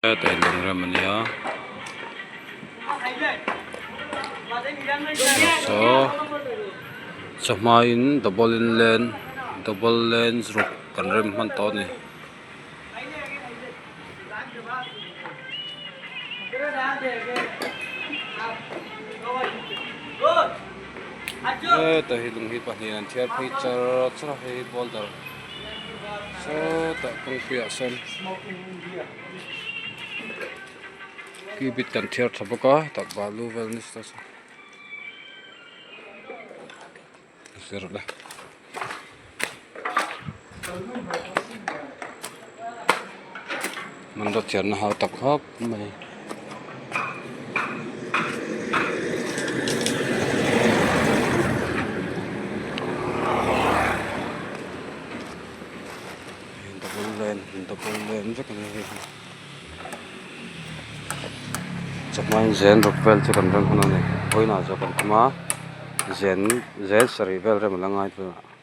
Heta hi lungrem a nia saw chawhma in double in lane double lane ruk kan rem hman tawh a ni. Heta hi lung hi pahnih an thiar phei char char a hei hi boulder sawtah kawngpui ah sawn cubit kan thiar tha bawk a tah balu vel ni se hmanraw thiarna hau tak khawp mai. Double lane double lane vek a ni hei hi chawhmain zen ruk vel chu kan rem hun a ni vawiinah zawh kan tum a zen zen sarih vel rem a la ngai tunah.